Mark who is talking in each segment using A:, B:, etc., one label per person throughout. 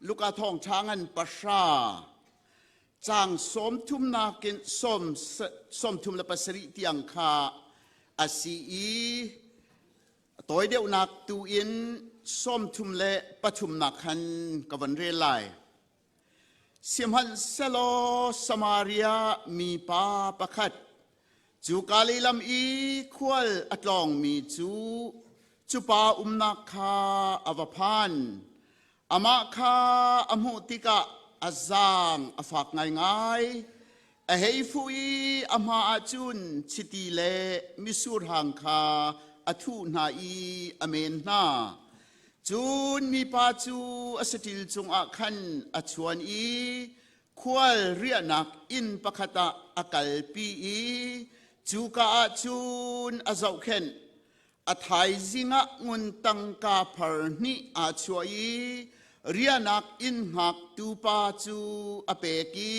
A: Luka thawngṭha ngan pahra caang 30 in 37 tiang kha a si i tawi deuhnak tu in 33 nak khan ka van rel lai. Sihmanhsehlaw Samaria mipa pakhat cu Galilee lam i khual a tlawngmi cu cu pa umnak kha a va phan. Amah kha a hmuh tikah a zaang a fak ngaingai. A hei fuh i a hma ah cun chiti le mitsur hang kha a thuh hna i a men hna. Cun mipa cu a saṭil cungah khan a chuan i khual riahnak inn pakhat ah a kalpi i cuka ah cun a zohkhenh. A thaizing ah ngun tangka phar hnih aa chuah i riahnak inn hngaktu pa cu a pek i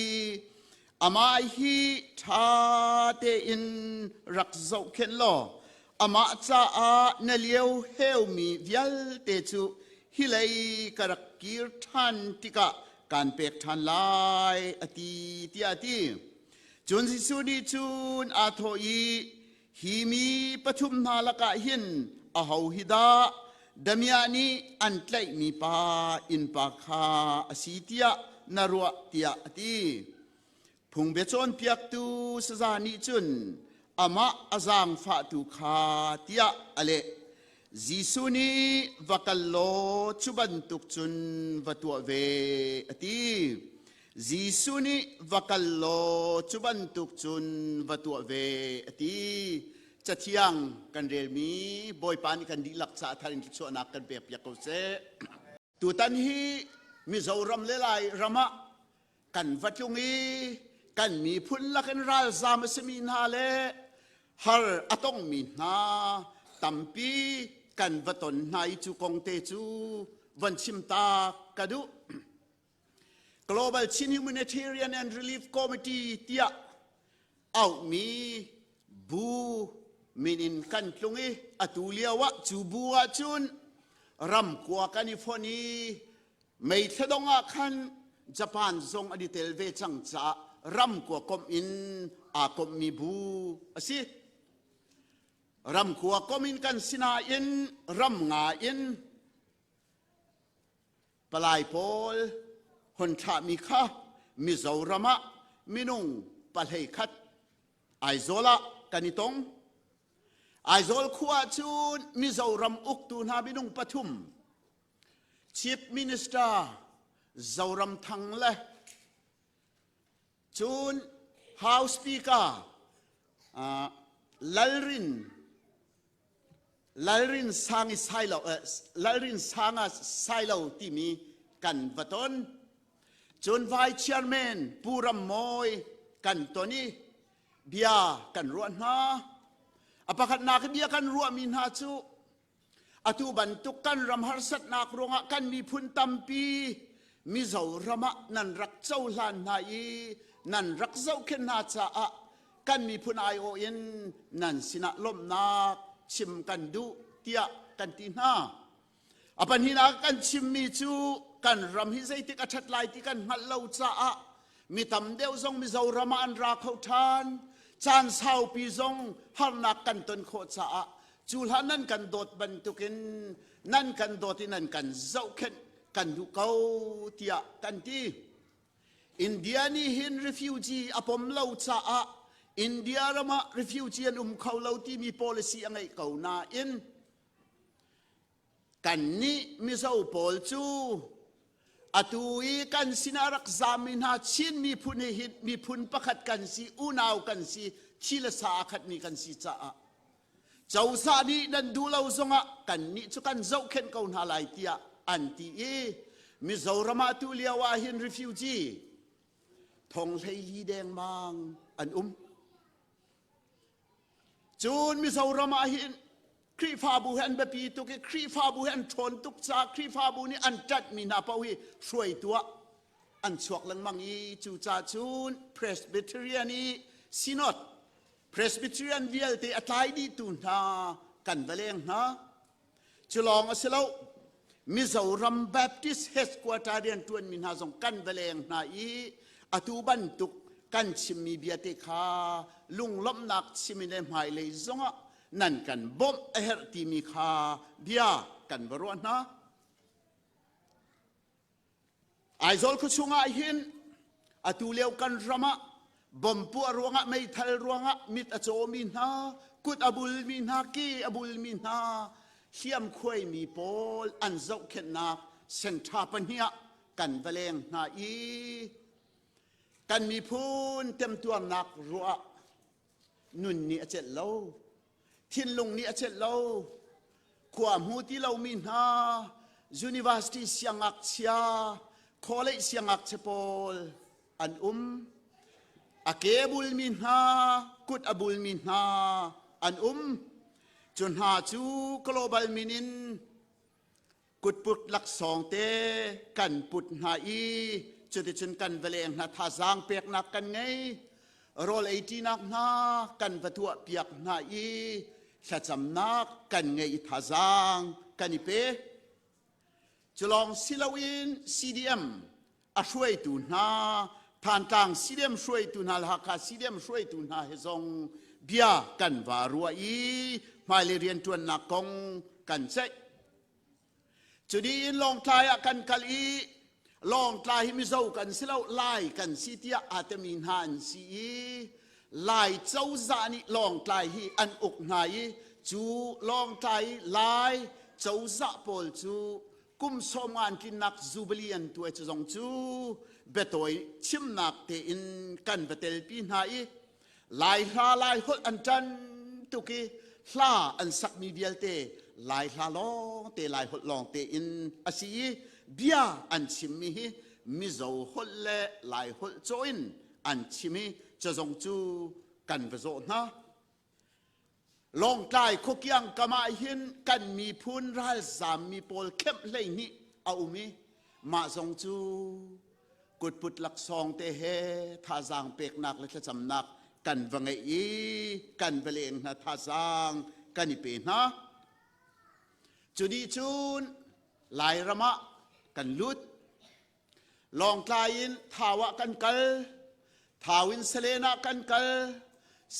A: amah hi ṭha tein rak zohkhenh law amah caah na lio heumi vialte cu hi lei ka rak kir ṭhan tikah kaan pek ṭhan lai, a ti, tiah a ti. Cun Jesuh nih cun aa thawh i, Hi mi pathum hna lakah hin aho hi dah damiah nih an tlaihmi pa innpa kha a si tiah na ruah tiah a ti. Phungbia cawnpiaktu saza nih cun amah a zaangfahtu kha tiah a leh. Jesuh nih va kal law cu bantuk cun va tuah ve a ti. Jesuh nih va kal law cu bantuk cun va tuah ve a ti. Cathiang kan relmi Bawipa nih kan dihlak caah thar in thluachuahnak kan pekpiak ko seh. Tutan hi Mizoram le Lai ram ah kan va tlung i kan miphun lakin ralzam a simi hna le har a tongmi hna tampi kan va ton hna i cu kong te cu van chim ta ka duh. Global Chin Humanitarian and Relief Committee tiah auhmi bu min in kan tlung i atu lio ah cu bu ah cun ramkua kan i fonh i May thladong ah khan Japan zong an i tel ve cang caah ramkua komh in aa komhmi bu a si. Ramkua komh in kan sinain ram nga in palai pawl hon thlahmi kha Mizoram ah minung pahlei khat Aizawl ah kan i tong. Aizawl khua ah cun Mizoram uktu hna minung pathum Chief Minister Zoramthang le cun House Speaker Lalrin Lalrin Sangi Sailo Lalrin Sanga Sailo timi kan va ton. Cun Vice Chairman Pu Ram Mawi kan ton i bia kan ruah hna. A pakhatnak bia kan ruahmi hna cu Atu bantuk kan ram harsatnak ruangah kan miphun tampi Mizoram ah nan rak cohlan hna i nan rak zohkhenh hna caah kan miphun aiawh in nan sinah lawmhnak chim kan duh tiah kan ti hna. A pahnihnak kan chimmi cu kan ram hi zeitik a ṭhat lai ti kan hngalh lo caah mi tam deuh zong Mizoram ah an ra kho ṭhan. Caan saupi zong harnak kan ton khawh caah cu hlan nan kan dawt bantukin nan kan dawt i nan kan zohkhenh kan duh ko tiah kan ti. India nih hin refugee a pom lo caah India ram ah refugee an um kho lo timi policy a ngeih ko nain Kannih Mizo pawl cu atu i kan sinah rak zaammi hna Chin miphun hi miphun pakhat kan si, unau kan si, thi le sa aa khatmi kan si caah cozah nih nan duh lo zongah kannih cu kan zohkhenh ko hna lai tiah an ti i Mizoram ah tu lio ah hin refugee thong 14 dengmang an um. Cun Mizoram ah hin Khrihfabu hi an biapi tuk i Khrihfabu hi an ṭhawn tuk caah Khrihfabu nih an ṭanhmi hna paoh hi hruaitu ah an chuak lengmang i cucaah cun Presbyterian i Synod Presbyterian vialte a tlai dihtu hna kan va leng hna. Cu lawng a si lo. Mizoram Baptist headquarter rianṭuanmi hna zong kan va leng hna i atu bantuk kan chimmi bia te kha lunglawmhnak chim in le hmailei zongah nan kan bawmh a herh timi kha bia kan va ruah hna. Aizawl khuachung ah hin atu lio kan ram ah bom puah ruangah meithal ruangah mit a cawmi hna, kut a bulmi hna, ke a bulmi hna, hliamkhuaimi pawl an zohkhenhnak sentha pahnih ah kan va leng hna i kan miphun temtuarnak ruah nun nih a celh lo. Thinlung nih a celh lo. Khua hmu ti lomi hna, university siangngakchia, college siangngakchia pawl an um. A ke a bulmi hna, kut a bulmi hna an um. Cu hna cu global min in kutput laksawng te kan put hna i cuticun kan va leng hna thazaang peknak kan ngei rawl eiṭinak hna kan va tuah piak hna i thlacamnak kan ngei i thazaang kan i pe culawng si loin CDM a hruaitu hna Thantlang CDM hruaitu hna le Hakha CDM hruaitu hna he zong bia kan va ruah i hmailei rianṭuannak kong kan ceih. Cudi in Lawngtlai ah kan kal i Lawngtlai hi Mizo kan si lo Lai kan si tiah aa temi hna an si i Lai cozah nih Lawngtlai hi an uk hna i cu Lawngtlai Lai cozah pawl cu kum 50 an tlinnak Jubilee an tuai cu zong cu biatawi chimnak tein kan va telpi hna i Lai hla Lai holh an ṭan tuk i hla an sakmi vialte Lai hla lawng te Lai holh lawng te in a si i bia an chimmi hi Mizo holh le Lai holh cawh in an chim i cazong cu kan va zawh hna. Lawngtlai khuakiang kam ah hin kan miphun ralzaammi pawl khemh 12 a um i mah zong cu kutput laksawng te he thazaang peknak le thlacamnak kan va ngeih i kan va leng hna thazaang kan i pe hna. Cu dih cun Lairam ah kan lut. Lawngtlai in Thau ah kan kal. Thau in Salen ah kan kal.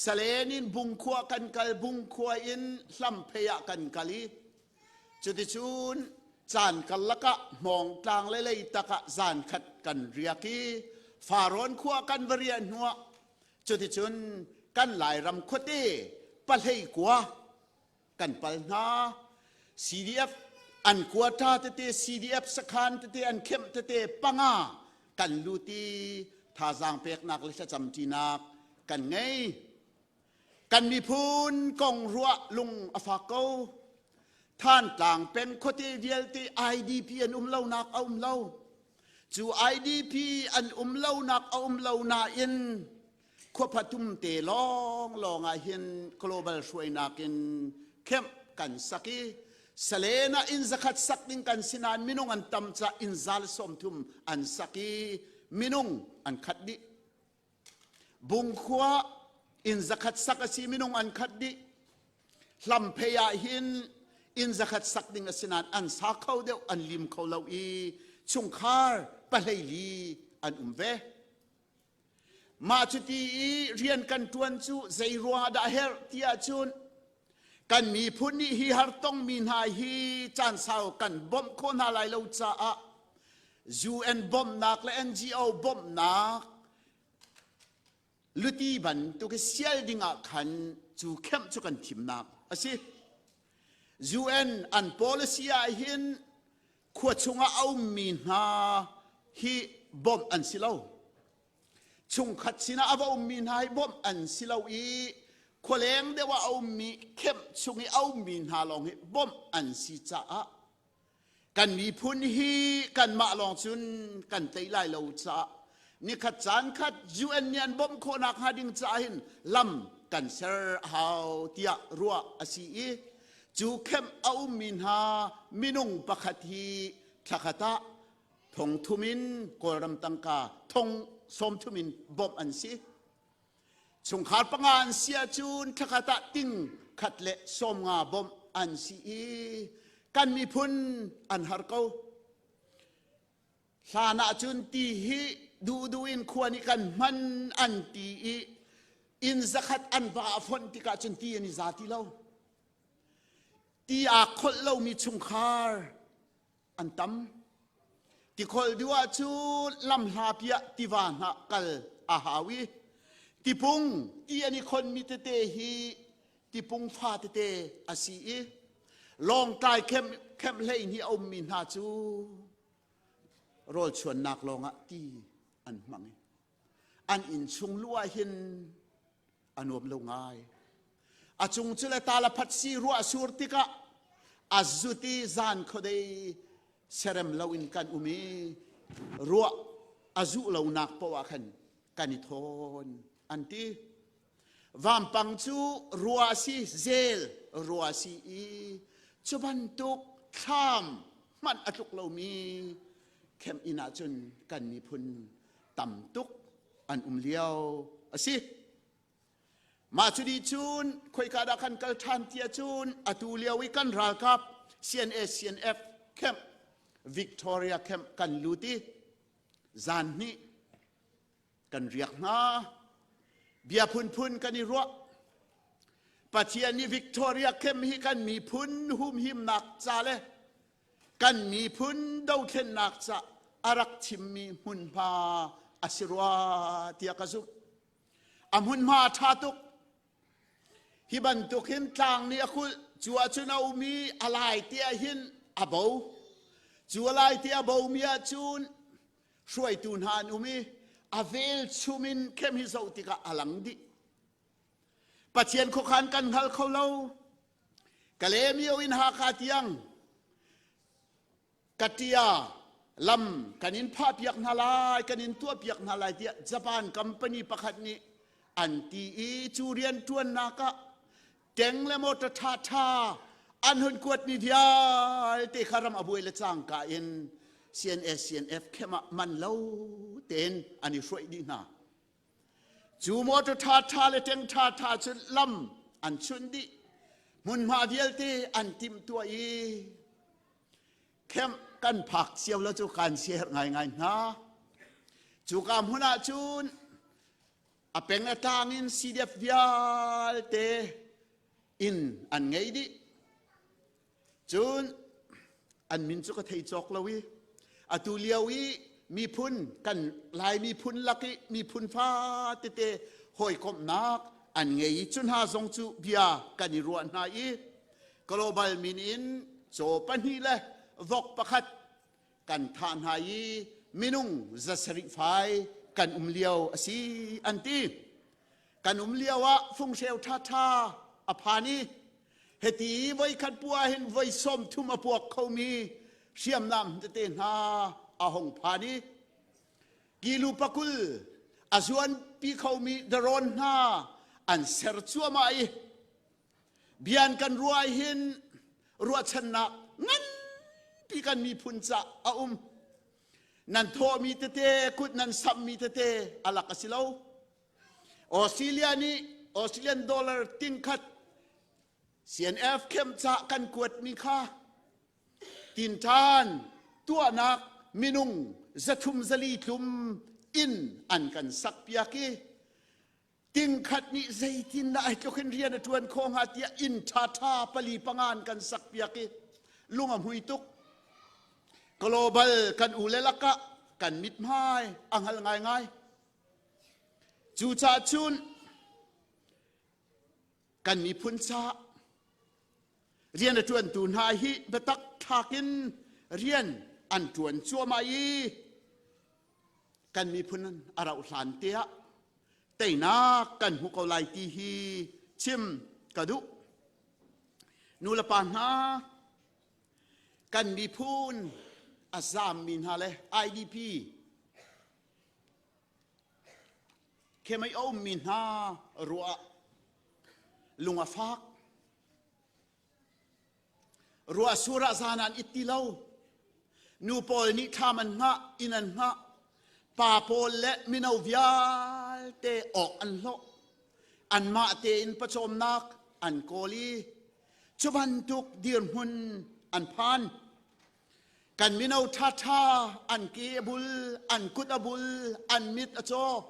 A: Salen in Bungkhua kan kal. Bungkhua in Hlamphei ah kan kal i cuticun caan karlak ah Hmawngtlang le Leitak ah zan khat kan riak i Farrawn khua kan va riah hnuah cuticun kan Lairam khuate pahlei kua kan pal hna. CDF an quota tete CDF sakhan tete an khemh tete panga kan lut i thazaang peknak le thlacamṭinak kan ngei. Kan miphun kong ruah lung a fak ko. Thantlang peng khuate vialte IDP an um lonak a um lo. Cu IDP an um lonak a um lo nain khua pathum te lawnglawng ah hin global hruainak in camp kan sak i Salen ah inn zakhat sak ding kan si nain minung an tam caah inn zal 30 an sak i minung an khat dih. Bungkhua inn zakhat sak a si minung an khat dih. Hlamphei ah hin inn zakhat sak ding a si nain an sa kho deuh an lim kho lo i chungkhar pahlei an um ve. Mah cuti i rian kan ṭuan cu zei ruangah dah a herh ti ahcun kan miphun nih hi hartongmi hna hi caan sau kan bawmh khawh hna lai lo caah UN bawmhnak le NGO bawmhnak luti bantuk i sial ding ah khan cu kemh cu kan thimnak a si. UN an policy ah hin khua chungah a ummi hna hi bawmh an si lo. Chungkhat sinah a va ummi hna hi bawmh an si lo i khualeng deuh ah a ummi kemh chung i a ummi hna lawng hi bawmh an si caah kan miphun hi kanmah lawng cun kan tei lai lo caah nikhat caan khat UN nih an bawmh khawhnak hnga ding caah hin lam kan ser a hau tiah ruah a si i cu kemh a ummi hna minung pakhat hi thlakhat ah thong thum in Kawlram tangka thong 30 in bawmh an si. Chungkhar panga an si ahcun thlakhat ah ting khat le 50 bawmh an si i. Kan miphun an har ko. Hlan ahcun ti hi duhduh in khua nih kan hman an ti i inn zakhat an va a fonh tikah cun ti an i za ti lo. Ti aa kholh lomi chungkhar an tam. Tikholh duh ahcun lamhlapi ah tiva hna kal a hau i tipung ti an i khonmi tete hi tipung fa tete a si i Lawngtlai camp camp 12 a ummi hna cu rawl chuannak lawngah ti an hmang i an inn chung lu ah hin a nuam lo ngai. A cung cu le talaphat si ruah sur tikah a zut i zan khuadei serem lo in kan um i ruah a zuh lonak poah khan kan i thawn an ti. Vampang cu rua si zel rua si i cu bantuk thlam hmanh a tluk lomi khem inn ah cun kan miphun tam tuk an um lio a si. Mah cu dih cun khoika dah kan kal ṭhan ti ahcun atu lio i kan ralkap CNA CNF camp Victoria camp kan lut i zan hnih kan riak hna. Bia phunphun kan i ruah. Pathian nih Victoria camp hi kan miphun humhimnak ca le kan miphun dothlennak ca a rak thimmi hmunhma a si rua tiah ka zumh. A hmunhma a ṭha tuk. Hi bantuk hin tlang nih a kulh. Cu ahcun a um i a lai te ah hin a bo. Cu a lai te a bomi ahcun hruaitu hna an um i a velchum in khem hi zoh tikah a lang dih. Pathian khuakhan kan hngal kho lo. Kalemio in Hakha tiang Katia lam kan in phahpiak hna lai, kan in tuahpiak hna lai tiah Japan company pakhat nih an ti i cu rianṭuannak ah teng le motor ṭhaṭha an hun kuatmi vialte kha ram a buai le cangka in CNA CNF khem ah man lo tein an i hruaih dih hna. Cu motor ṭhaṭha le teng ṭhaṭha cu lam an chunh dih. Hmunhma vialte an timhtuah i Camp kan phak cio lo cu kan siaherh ngaingai hna. Cuka hmun ah cun a peng a tlang in CDF vialte inn an ngei dih. Cun an min cu ka thei cawk lo i atu lio i miphun kan Lai miphun lak i miphun fa tete hawikomhnak an ngei i cu hna zong cu bia kan i ruah hna i global min in caw pahnih le vok pakhat kan thah hna i minung 700 fai kan um lio a si an ti. Kan um lio ah funghreu ṭhaṭha a phan i hiti voikhat puah hin voi 30 a puak khomi hriamnam tete hna a hung phan i kilu pakul a zuanpi khomi drone hna an ser cuahmah i Bian kan ruah hin ruahchannak nganpi kan miphun ca a um. Nan thawhmi tete, kut nan samhmi tete a lak a si lo. Australia nih Australian dollar tingkhat CNF camp ca kan kuatmi kha tinṭan tuahnak minung 300 400 tlum inn an kan sakpiak i Tingkhat nih zeitindah ai tluk in rian a ṭuan khawh hnga tiah inn ṭhaṭha pali panga an kan sakpiak i lung a hmui tuk. Global kan u le lakah kan mithmai a hngal ngaingai. Cucaah cun kan miphun caah rian a ṭuantu hna hi biatak thlak in rian an ṭuan cuahmah i kan miphun a rauh hlan te ah teinak kan hmu ko lai ti hi chim ka duh. Nu le pa hna, kan miphun a zaammi hna le IDP khemei a ummi hna ruah lung a fak. Ruahsur ah zan an it ti lo. Nu pawl nih thlam an hngah, inn an hngah. Pa pawl le mino vialte awk an hlawh. Anmah tein pawcawmnak an kawl i cu bantuk dirhmun an phan. Kan mino ṭhaṭha an ke a bul, an kut a bul, an mit a caw.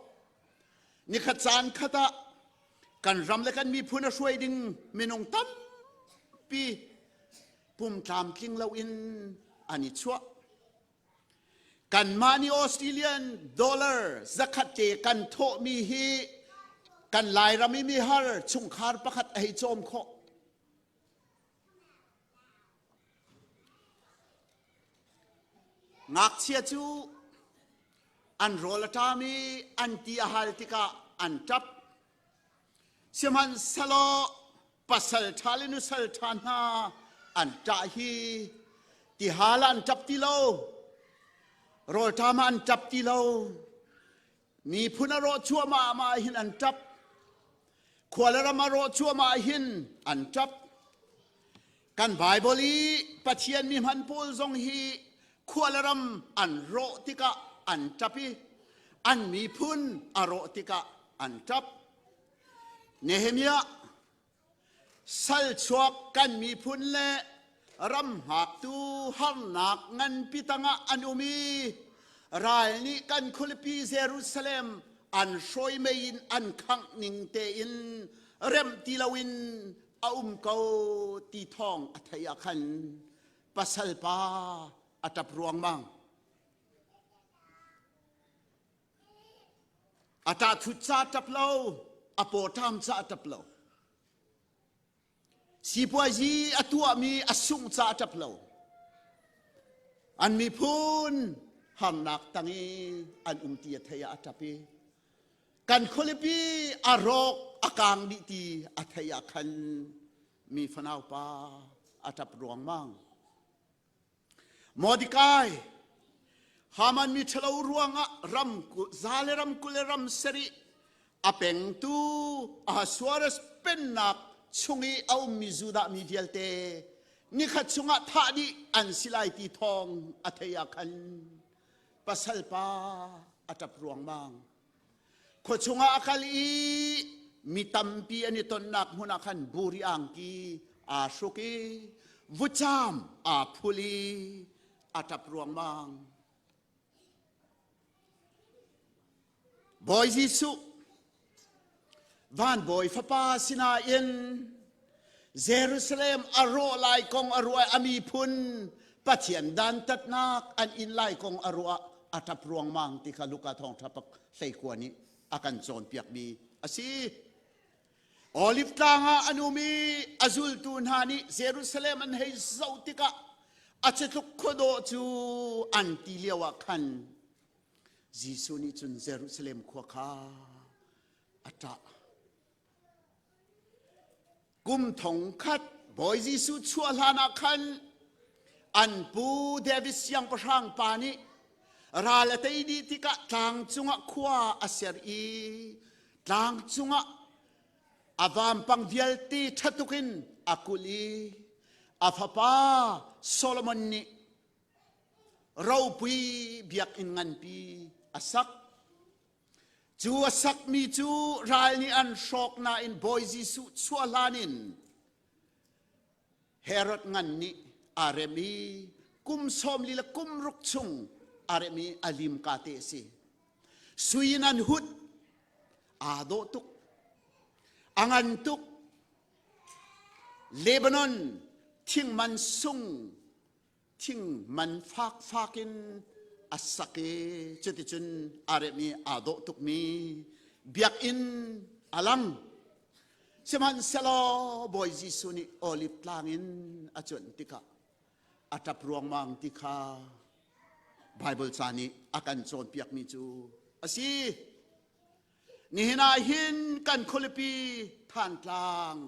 A: Nikhat caan khat ah kan ram le kan miphun a hruai ding minung tampi pum tlamtling loin an i chuah. Kanmah nih Australian dollar zakhat te kan thawhmi hi kan Lairam i mihar chungkhar pakhat a hei cawm khawh. Ngakchia cu an rawl a ṭam i an ti a hal tikah an ṭap. Sihmanhsehlaw pasal ṭha le nusal ṭha hna an ṭah hi tihal ah an ṭap ti lo, rawlṭam ah an ṭap ti lo, miphun a rawh cuahmah ah hin an ṭap, khua le ram a rawh cuahmah ah hin an ṭap. Kan Baibal i Pathian mi hman pawl zong hi khua le ram an rawh tikah an ṭap i an miphun a rawh tikah an ṭap. Nehemiah sal chuak kan miphun le ram hngaktu harnak nganpi tangah an um i ral nih kan khualipi Jerusalem an hrawi mei in an khangh ning tein remh ti loin a um ko ti thawng a theih ah khan pasal pa a ṭap ruangmang. A ṭahthut ca ṭap lo, a pawṭam ca a ṭap lo. Sipuazi a tuahmi a sungh ca a ṭap lo. An miphun harnak tang i an um ti a theih ah a ṭap i kan khualipi a rawk a kaang dih ti a theih ah khan mi fanau pa a ṭap ruangmang. Mordecai Haman mi ṭhalo ruangah ram za le ram 20 le ram sarih a pengtu Ahasuerus pennak chung i a ummi Judah mi vialte nikhat chungah thah dih an si lai ti thawng a theih ah khan pasal pa a ṭap ruangmang. Khua chungah a kal i mi tampi an i tonnak hmun ah khan buri angki aa hruk i vucaam aa phul i a ṭap ruangmang. Bawi Jesuh van bawi fapa sinain Jerusalem a rawh lai kong a ruah a miphun Pathian dantatnak an in lai kong a ruah a ṭap ruangmang ti kha Luka thawngṭha pak hleikua nih a kan cawnpiakmi a si. Olive tlang ah an um i a zultu hna nih Jerusalem an hei zoh tikah a citluk khuadawh cu an ti lio ah khan Jesuh nih cun Jerusalem khua kha a ṭah. Kum thong khat Bawi Jesuh chuah hlan ah khan an pu David siangpahrang pa nih ral a tei dih tikah tlang cungah khua a ser i tlang cungah a vampang vialte ṭha tuk in a kulh i a fapa Solomon nih ropui biakinn nganpi a sak. Cu a sakmi cu ral nih an hrawk nain Bawi Jesuh chuah hlan in Herod ngan nih aa rem i kum 40 le kum ruk chung aa rem i a lim ka te a si. Sui in an hut aa dawh tuk. A ngan tuk. Lebanon thing man sung thing man fakfak in a sak i cuticun aa remh i aa dawh tukmi biakinn a lang. Sihmanhsehlaw Bawi Jesuh nih Oliv tlang in a cuanh tikah a ṭap ruangmang ti kha Baibal ca nih a kan cawnpiakmi cu a si. Nihin ah hin kan khualipi Thantlang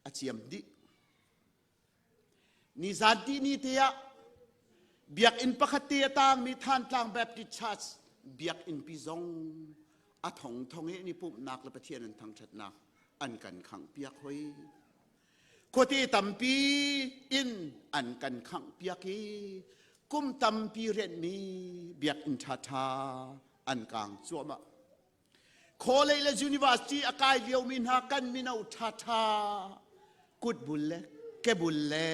A: a ciam dih. Nizan tihni te ah biakinn pakhat te a tangmi Thantlang Baptist Church biakinn pi zong a thongthong i ni pumhnak le Pathian an thangṭhatnak an kan khangh piak hoi. Khuate tampi in an kan khangh piak i kum tampi rianhmi biakinn ṭhaṭha an kaang cuahmah. College le university a kai liomi hna kan mino ṭhaṭha kutbul le kebul le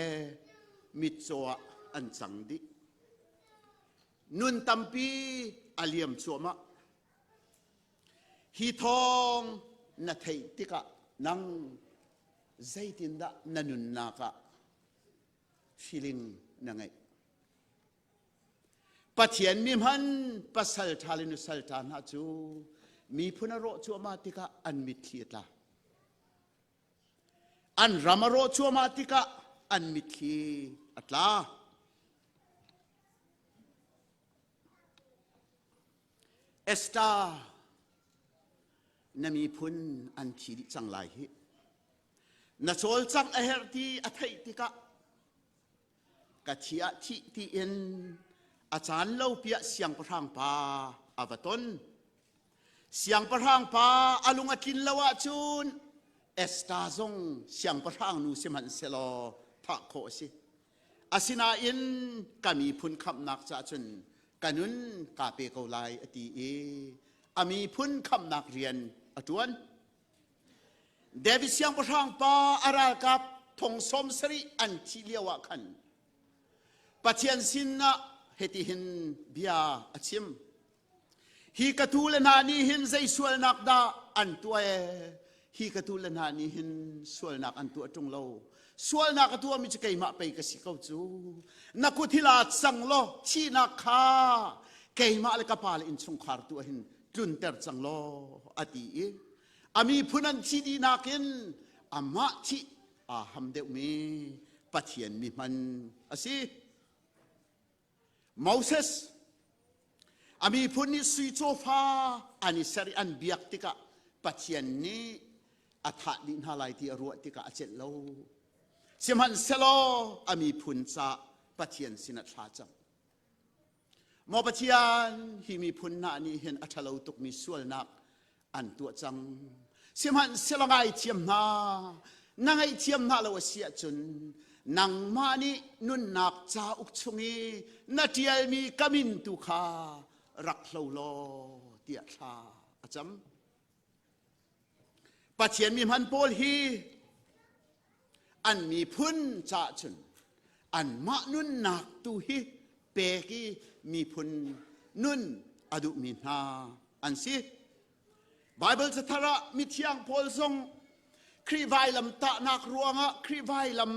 A: mitcaw ah an cang dih. Nun tampi a liam cuahmah. Hi thawng na theih tikah nang zeitindah na nunnak ah feeling na ngeih? Pathian mi hman pasal ṭha le nusal ṭha hna cu miphun a rawh cuahmah tikah an mitthli a tla. An ram a rawh cuahmah tikah an mitthli a tla. Esther na miphun an thi dih cang lai hi. Na cawlcangh a herh ti a theih tikah ka thi ah thih tiin a caan lo piah siangpahrang pa a va ton. Siangpahrang pa a lung a tlin lo ahcun Esther zong siangpahrang nu sihmanhsehlaw thah khawh a si. Asinain ka miphun khamhnak caah cun ka nun kaa pe ko lai a ti i a miphun khamhnak rian a ṭuan. David siangpahrang pa a ralkap thong sawm sarih an thih lio ah khan Pathian sinah hitihin bia a chim. Hi ka tu le hna nih hin zei sualnak dah an tuah ee? Hi ka tu le hna nih hin sualnak an tuah ṭung lo. Sualnak a tuahmi cu keimah pei ka si ko cu. Na kut hi la cang law thihnak kha keimah le ka pa le innchungkhar tu ah hin tlunter cang law a ti i a miphun an thi dih nakin amah thih aa ham deuhmi Pathian mi hman a si. Moses a miphun nih sui cawfa an i ser i an biak tikah Pathian nih a thah dih hna lai ti a ruah tikah a celh lo. Sihmanhsehlaw a miphun ca Pathian sinah thla cam. Maw Pathian, hi miphun hna nih hin a ṭhalo tukmi sualnak an tuah cang. Sihmanhsehlaw ngaithiam hna, na ngaihthiam hna lo a si ahcun nangmah nih nunnak cauk chung i na ṭialmi ka min tu kha rak hlo law tiah thla a cam. Pathian mi hman pawl hi an miphun caah cun anmah nunnak tu hi pek i miphun nun a duhmi hna an si. Baibal cathar ah mithiang Paul zong Khrih vailam tahnak ruangah Khrih vailam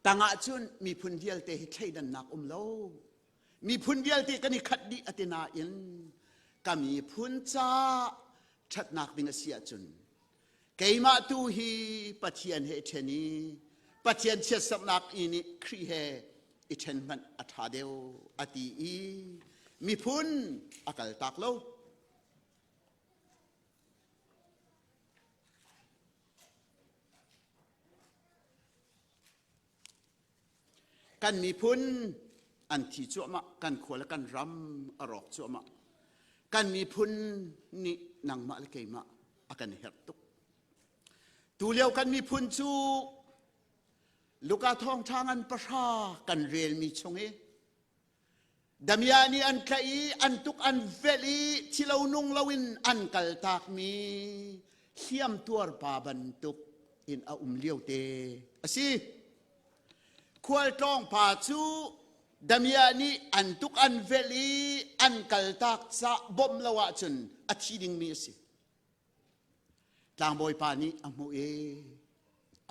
A: tangah cun miphun vialte hi thleidannak um lo. Miphun vialte kan i khat dih a ti nain ka miphun ca ṭhatnak ding a si ahcun keimah tu hi Pathian he i ṭhen i Pathian chiatserhnak i nih Khrih he i ṭhen hmanh a ṭha deuh a ti i miphun a kaltak lo. Kan miphun an thi cuahmah, kan khua le kan ram a rawk cuahmah. Kan miphun nih nangmah le keimah a kan herh tuk. Tulio kan miphun cu Luka thawngṭha ngan pahra kan relmi chung i Damiah nih an tlaih i an tuk an velh i thilo nung loin an kaltakmi hliamtuar pa bantuk in a um lio te a si. Khualtlawng pa cu damiah nih an tuk an velh i an kaltak cah bawmh lo ahcun a thi dingmi a si. Tlangbawi pa nih a hmuh i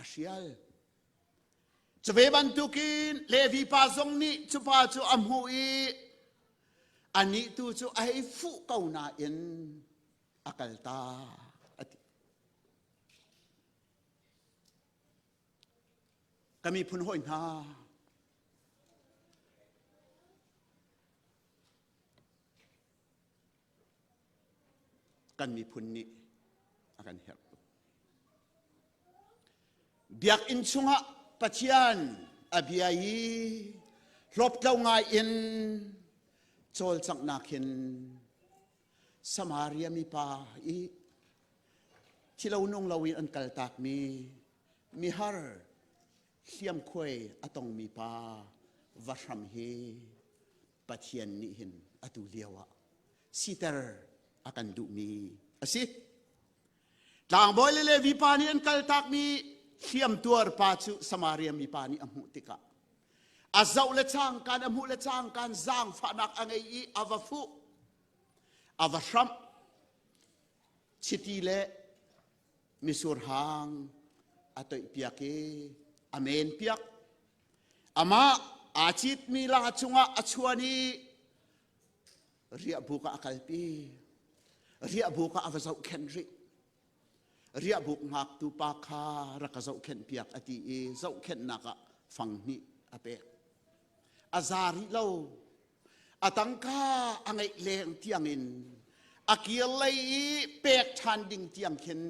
A: a hrial. Cuve bantukin Levi pa zong nih cu pa cu a hmuh i anih tu cu a hei fuh ko nain a kaltak a ti. Ka miphun hawi hna, kan miphun nih a kan herh tuk. Biakinn chungah Pathian a bia i hlawptlo ngai in cawlcanghnak hin Samaria mipa i thilo nung loin an kaltakmi mihar hliamkhuai a tongmi pa va hram hi Pathian nih hin atu lio ah siter a kan duhmi a si. Tlangbawi le Levi pa nih an kaltakmi hliamtuar pa cu Samaria mipa nih a hmuh tikah a zoh le cangkan a hmuh le cangkan zaangfahnak a ngei i a va fuh, a va hramh. Chiti le misur hang a toihpiak i a menpiak. Amah aa citmi la cungah a chuan i riahbuk ah a kalpi. Riahbuk ah a va zohkhenh rih. Riahbuk ngaktu pa kha rak ka zohkhenh piak a ti i zohkhenhnak ah fang hnih a pek. A za rih lo. A tangka a ngeih leng tiangin a kir lei i pek ṭhan ding tiang khin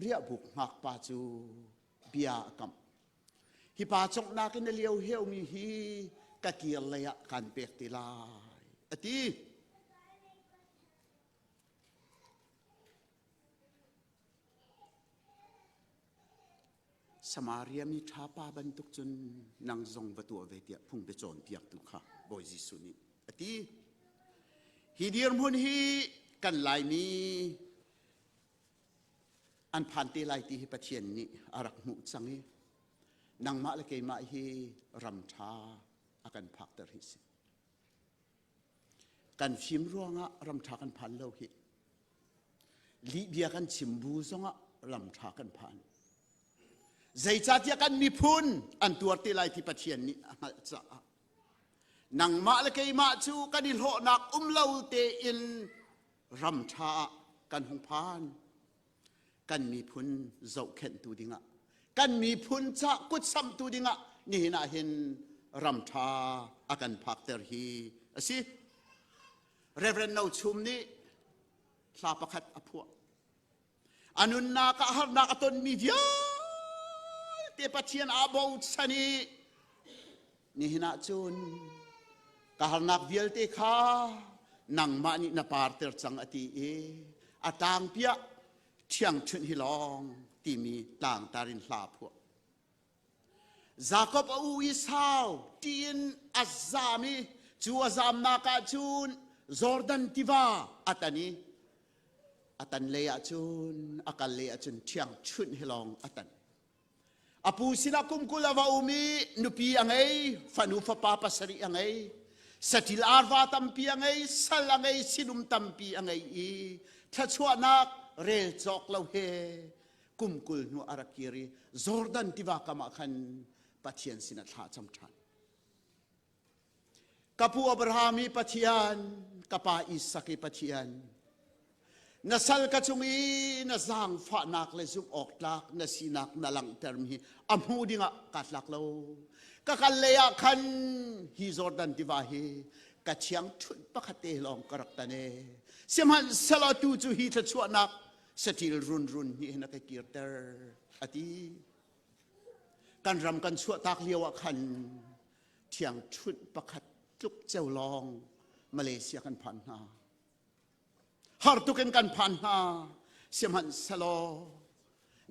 A: riahbuk ngakpa cu bia a kamh. Hi pa conghnak in a lio heumi hi ka kir lei ah kan pek te lai, a ti. Samaria mi ṭha pa bantuk cun nang zong va tuah ve tiah phung biacawnpiaktu kha Bawi Jesuh nih a ti. Hi dirhmun hi kan Laimi an phan te lai ti hi Pathian nih a rak hmuh cang i nangmah le keimah hi ram ṭha a kan phakter hi si. Kan fim ruangah ram ṭha kan phan lo hi. Lihbia kan chim bu zongah ram ṭha kan phan. Zeicahtiah kan miphun an tuar te lai ti Pathian nih a hngalh caah nangmah le keimah cu kan i hlawhnak um lo tein ram ṭha ah kan hung phan. Kan miphun zohkhenhtu dingah, kan miphun ca kutsamhtu dingah nihin ah hin ram ṭha a kan phakter hi a si. Reverend No Chum nih hla pakhat a phuah. A nunnak ah harnak a tonmi vialte Pathian aa bochan i nihin ah cun ka harnak vialte kha nangmah nih na parter cang a ti i a tlangpiah ṭhiangṭhunh hi lawng timi tlangtar in hla phuah. Jakob a u Esau tiin a zam i cu a zamnak ah cun Jordan tiva a tan i a tan lei ah cun a kal lei ah cun ṭhiangṭhunh hi lawng a tan. A pu sinah kum 20 a va um i nupi a ngei, fanu fapa pasarih a ngei, saṭil arva tampi a ngei, sal a ngei, sinum tampi a ngei i thluachuahnak rel cawk lo he kum 20 hnu a rak kir i Jordan tiva kam ah khan Pathian sinah thla a cam ṭhan. Ka pu Abraham i Pathian, ka pa Isak i Pathian, na sal ka cung i na zaangfahnak le zumh awk tlak na sinak na langhtermi hi a hmu dingah kaa tlak lo. Ka kal lei ah khan hi Jordan tiva hi ka thiangṭhunh pakhat te lawng ka rak tan e. Sihmanhsehlaw tu cu hi thluachuahnak saṭil runrun nih hin a ka kirter a ti. Kan ram kan chuahtak lio ah khan ṭhiangṭhunh pakhat tluk ceu lawng Malaysia kan phan hna. Har tuk in kan phan hna. Sihmanhsehlaw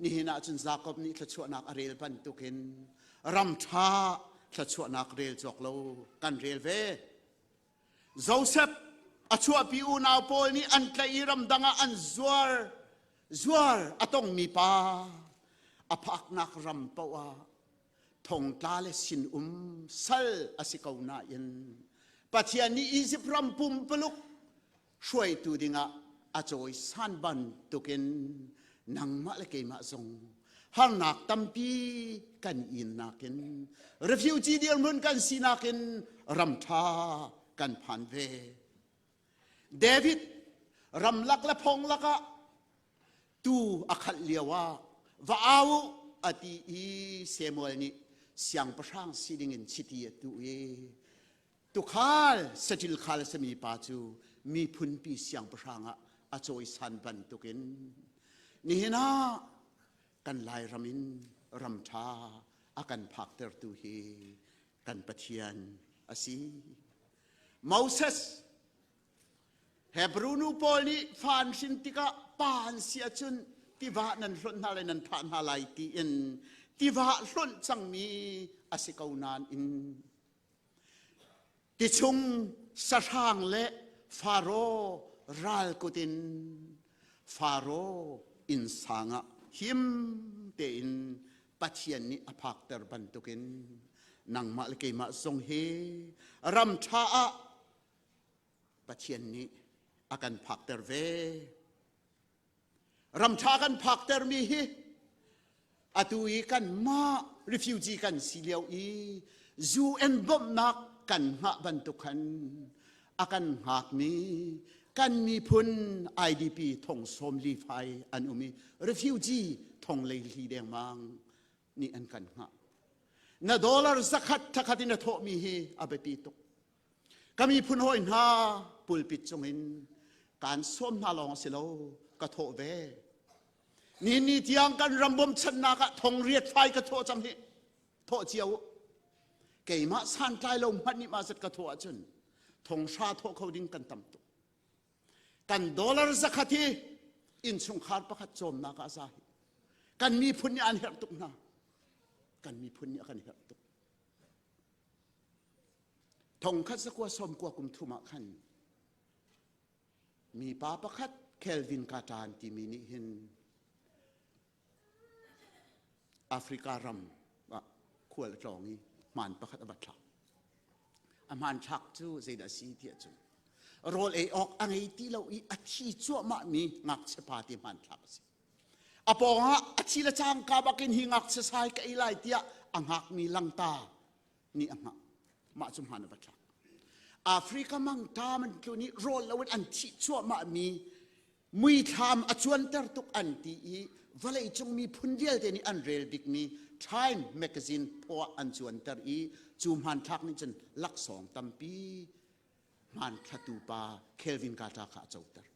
A: nihin ah cun Jakob nih thluachuahnak a rel bantukin ram ṭha thluachuahnak rel cawk lo kan rel ve. Joseph a chuahpi unau pawl nih an tlaih i ramdang ah an zuar zuar a tongmi pa a phaknak ram paoh ah thongtla le sinum sal a si ko nain Pathian nih Izipt ram pumpuluk hruaitu dingah a cawisan bantukin nangmah le keimah zong harnak tampi kan innak in refugee dirhmun kan sinak in ramṭha kan phan ve. David ramlak le phong lakah tu a khalh lio ah va au a ti i Samuel nih siangpahrang si dingin chiti a tuh i Tukhal saṭil khal a simi pa cu miphunpi siangpahrang ah a cawisan bantukin nihin ah kan Lairam in ram ṭha a kan phaktertu hi kan Pathian a si. Moses Hebrew nu pawl nih fa an hrin tikah pa an si ahcun tiva nan hlonh hna lai nan thah hna lai tiin tiva hlonh cangmi a si ko nain Tichung sahrang le Faro ral kut in Faro innsang ah him tein Pathian nih a phakter bantukin nangmah le keimah zong hi ram ṭha ah Pathian nih a kan phakter ve. Ram ṭha kan phaktermi hi atu i kanmah refugee kan si lio i UN bawmhnak kan hngah bantuk khan a kan hngakmi kan miphun IDP thong sawm li fai an um i refugee thong lei hli dengmang nih an kan hngah. Na dollar zakhat thakhat in a thawhmi hi a biapi tuk. Ka miphun hawi hna pulpit cungin kaan sawm hna lawng a si lo, ka thawh ve. Ni ni tiang kan ram bawmchannak ah thong riat fai ka thawh cang hi. Thawh cio u. Keimah santlai lo hmanh nih mah zat ka thawh ahcun thong hra thawh kho ding kan tam tuk. Kan dollar zakhat hi innchungkhar pakhat cawmnak ah a za hi. Kan miphun nih an herh tuk hna. Kan miphun nih a kan herh tuk. Thongkhat zakua sawmkua kum thum ah khan mipa pakhat Kelvin Katan timi nih hin Africa ram ah khual a tlawng i hmaan pakhat a va thlak. A hmanthlak cu zeidah a si ti ahcun rawl ei awk a ngei ti lo i a thi cuahmahmi ngakchia pa ti hmanthlak a si. A pawngah a thi le cangka bakin hi ngakchia sai ka ei lai tiah a hngakmi langta nih a hngah. Mah cu hmaan a va thlak. Africa mangṭam an tlun i rawl loin an thih cuahmahmi muithlam a cuanter tuk an ti i vawleicung miphun vialte nih an rel bikmi Time magazine phaw ah an cuanter i cu hmanthlak nih cun laksawng tampi hmanthlatu pa Kelvin Carter kha a coter.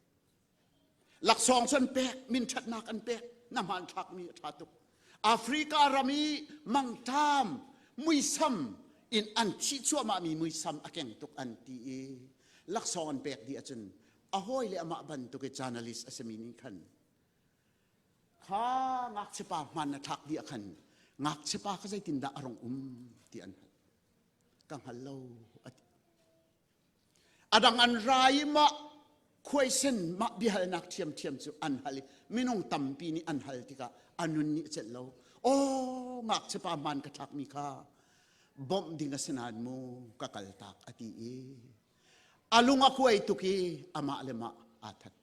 A: Laksawng cu an pek, minṭhatnak an pek, na hmanthlakmi a ṭha tuk. Africa ram i mangṭam muisam in an thih cuahmahmi muisam a keng tuk an ti i laksawng an pek dih ahcun a hawi le amah bantuk i journalist a simi nih khan kha ngakchiapa hman na thlak dih ah khan ngakchiapa kha zeitindah a rong um ti an hal. Ka hngal lo a ti. A dang an ra i mah khuaisen mah biahalnak ṭhiamṭhiam cu an hal i minung tampi nih an hal tikah a nun nih a celh lo. Aw ngakchiapa hmaan ka thlakmi kha bawmh ding a si nain mu ka kaltak a ti i a lung a kuai tuk i amah le mah aa that.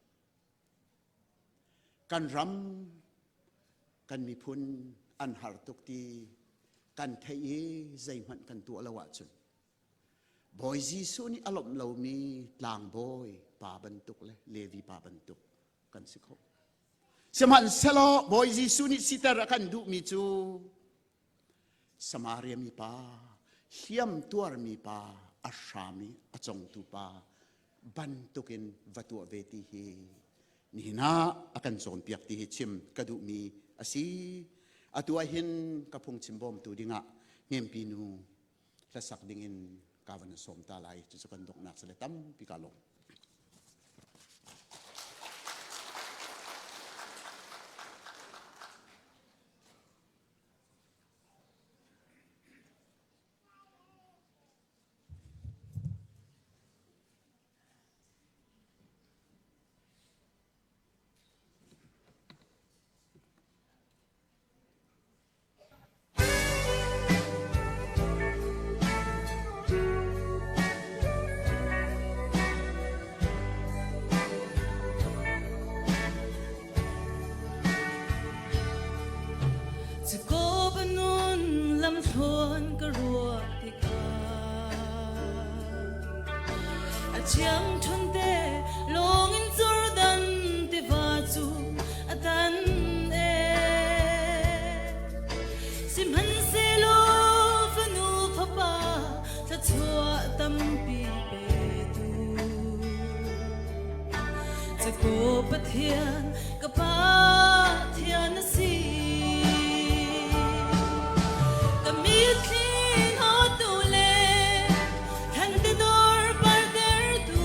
A: Kan ram kan miphun an har tuk ti kan theih i zeihmanh kan tuah lo ahcun Bawi Jesuh nih a lawmh lomi tlangbawi pa bantuk le Levi pa bantuk kan si kho. Sihmanhsehlaw Bawi Jesuh nih siter a kan duhmi cu Samaria mi pa, hliam tuarmi pa, a hram i a congtu pa bantukin va tuah ve ti hi nihin ah a kan cawnpiak ti hi chim ka duhmi a si. Atu ah hin ka phungchim bawmtu dingah hnempi nu hlasak dingin ka van sawm ta lai cucu kan donghnak sile tampi ka lawm.
B: Cuko lamthluan ka ruah tikah a chiang ṭhun te lawng in Jordan tiva cu a tan ee. Sihmanhsehlaw fanu fapa thluachuah tampi petu Caku Pathian ka Pathian a si. Ka mitthli hnawtu le thante dor partertu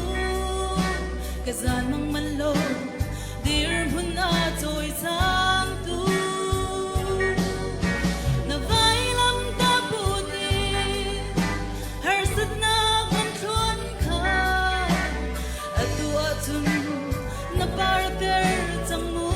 B: ka zan mang man lo dirhmun a cawi cangtu na vailam ta put in harsatnak man thluan kha atu ahcun na parter cang mu.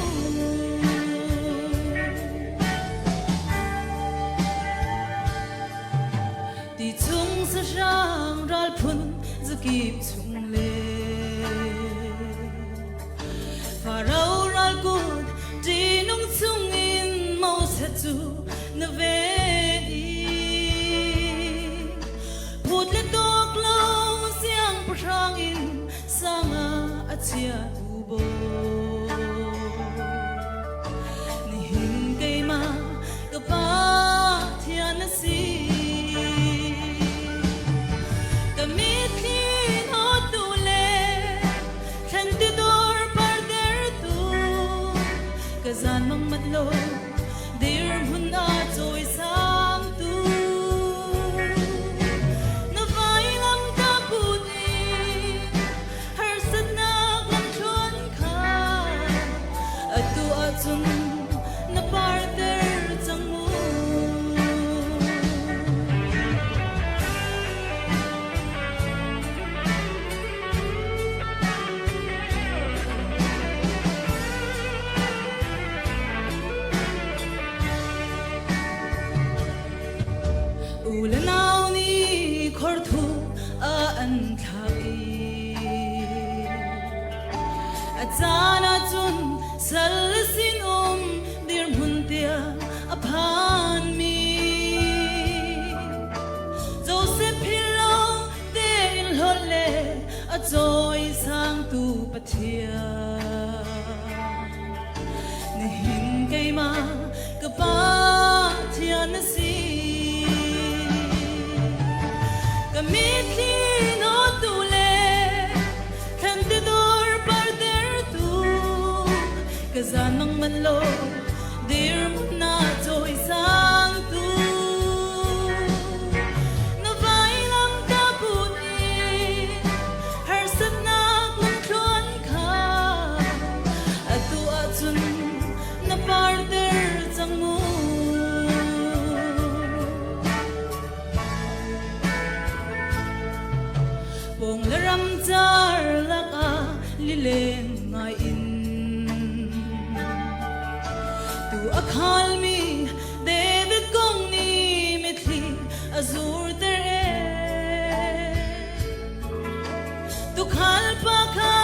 B: cu na ven i phut le tawk lo siangpahrang in sanga a chiatu bawi. Nihin keimah ka Pathian na si. Ka mitthli hnawttu le thlanti dawr partertu ka zan mang mat lo dirhmun a cawisangtu na vailam ka put i harsatnak lamthluan kha atu ahcun na parter cang mu. U le nau nih khorthu a an thlak i a caan ahcun sal sinum dirhmun tiang a phanmi Joseph philh tein hlawt le a cawisangtu Pathian. Nihin keimah ka Pathian na si. Ka mitthli nawtu le thlanti dur partertu ka zan mang man lo dirhmun na cawisangtu na vailam ka put i harsatnak lamthluan kha atu ahcun na parter cang mu. Pawng le ram car lakah lileng ngai in tu a khalmi David kong nih mitthli a zurter ee. Tukhal pa kha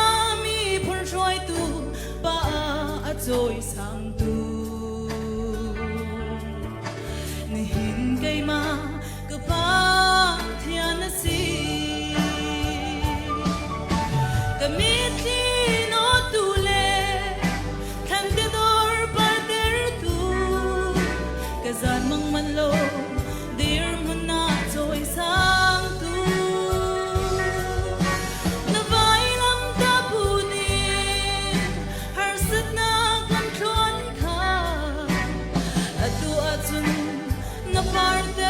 B: miphun hruaitu pa a cawisangtu. Nihin keimah ka Pathian na si. Ka mitthli nawtu le thlanti dawr partertu ka zan mang man lo dirhmun ah cawisangtu na vailam ka put in harsatnak lamthluan kha atu ahcun na parter.